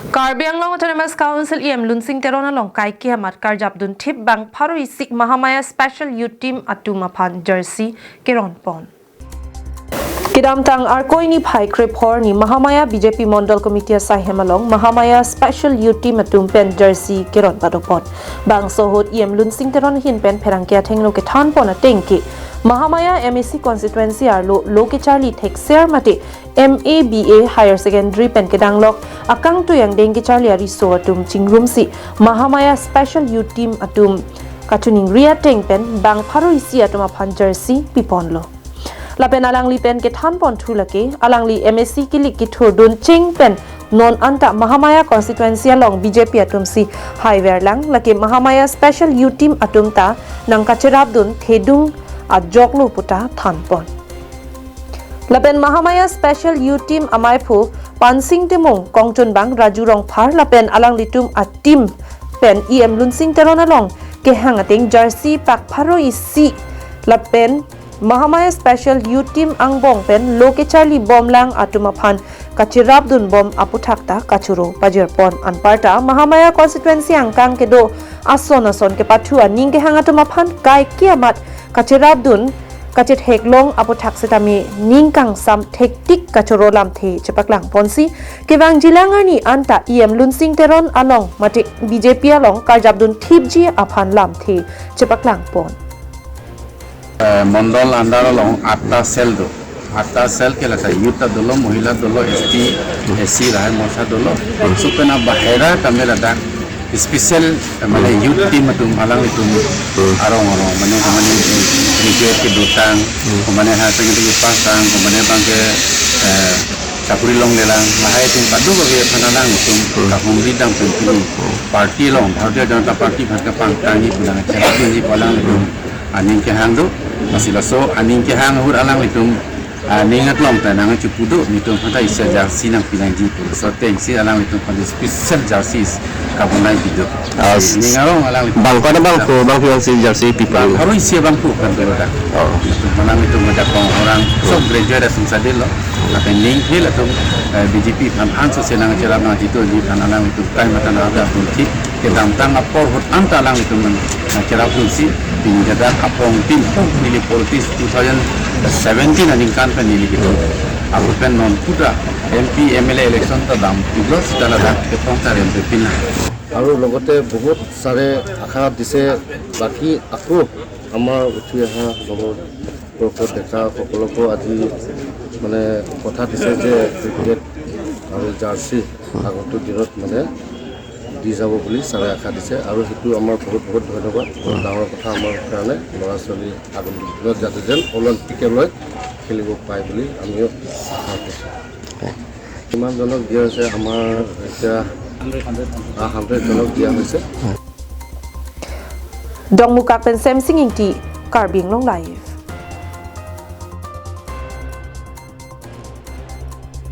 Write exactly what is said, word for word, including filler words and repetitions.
Karbi Anglong Autonomous Council E M Lunsing Teron along kaike amat karjapdun thip bang pharo isi Mahamaya Special Youth Team atum aphan jersey keron pon. Kedamtang Arkoi niphai krephor ni Mahamaya B J P Mondol Committee asaihem along Mahamaya Special Youth Team atum pen jersey keron padopon. Bangso ahut E M Lunsing Teron ahin pen pherangke athengno kethan pon ateng ke Mahamaya M A C constituency arlo lo kecharli thekser mate M A B A higher secondary pen kedanglok akangtui angdeng kecharli ariso atum chingrumsi Mahamaya Special Youth Team atum kachiningri ateng pen bang pharo isi atum aphan jersey piponlo. Lapen alangli pen kethan pon thu lake, alangli M A C kilik kithurdun cheng pen non anta Mahamaya constituency along B J P atum si haiver lang, lake Mahamaya Special Youth Team atum ta nangkacherapdun thedung ajoklo puta than pon. Lapen Mahamaya Special Youth Team amaiphu Pansing Timung, kongchunbang Raju Rongphar lapen alanglitum a-team pen E M Lunsing Teron along kehang ateng jersey pak pharo isi lapen Mahamaya Special Youth Team angbong pen lo kecharli bomlang atum aphan kacherapdun bom aputhak ta kachoro pajirpon. Anparta Mahamaya constituency angkang kedo ason ason kepathu aning kehang atum aphan kaike amat kacherapdun kachetheklong aputhak setame ning kangsam thektik kachoro lamthe chepaklang ponsi kevangjilang arni anta E M Lunsing Teron along mate B J P along karjapdun thipji aphan lamthe chepaklang pon. Eh, Mondol under along atta cell do. Atta cell ke lata youth ta dolo, mohila dolo, S T, S C, Rahai Morcha dolo. Laso pen abahera tame ladak special, eh, mane youth team atum alanglitum arong arong, mane, mane, eh, graduate kedotang, mane higher secondary pass tang, mane bangke, eh, chakri longlelang, lahai atum kadokave aphan alanglitum kahumri dam pen pini party along, Bharatiya Janata Party aphan kapangtangji pu nangcherapdunji pu alanglitum aning kehang do. Lasi laso aning kehang ahut alanglitum aning aklong ta nangchepu do, netum aphan ta isi jersey nangpi nangji pu. Laso atengsi alanglitum aphan special jerseys kabonai pido. As- Ning arong alanglitum. Bang pada bang ko, bang pion si jersey pipo. Bang pharo isi abangphu kan tu ladak. Oh. Alanglitum ajakong orang sok graduate asung sadelo. Lapen ning phil atum, eh, B J P aphan anso se nangcherap nangchito ji aphan alanglitum kai mata nangda atum thip kedamtang apor ahut anta alanglitum nang, nangcherapdunsi pini ladak apong tin pong neli politics two thousand seventeen aningkan pen neli kedo. Ahut pen non puta M P, M L A election ta dam pilo sita ladak kepong ta rem pepin na. আৰু লগতে বহুত ছাৰে আশা দিছে, বাকী আকৌ আমাৰ উঠি অহা নৱবৰ্ষ ডেকাসকলকো আজি মানে কথা দিছে যে ক্ৰিকেট আৰু জাৰ্চি আগন্তুক দিনত মানে দি যাব বুলি ছাৰে আশা দিছে। আৰু সেইটো আমাৰ বহুত বহুত ধন্যবাদ, বহুত ডাঙৰ কথা আমাৰ কাৰণে। ল'ৰা ছোৱালী আগন্তুক দিনত যাতে যেন অলিম্পিকলৈ খেলিব পায় বুলি আমিও আশা কৰিছোঁ। কিমানজনক দিয়া হৈছে? আমাৰ এতিয়া হাণ্ড্ৰেডজনক দিয়া হৈছে। Dongmukak pen Semsing Ingti, Karbi Anglong Live.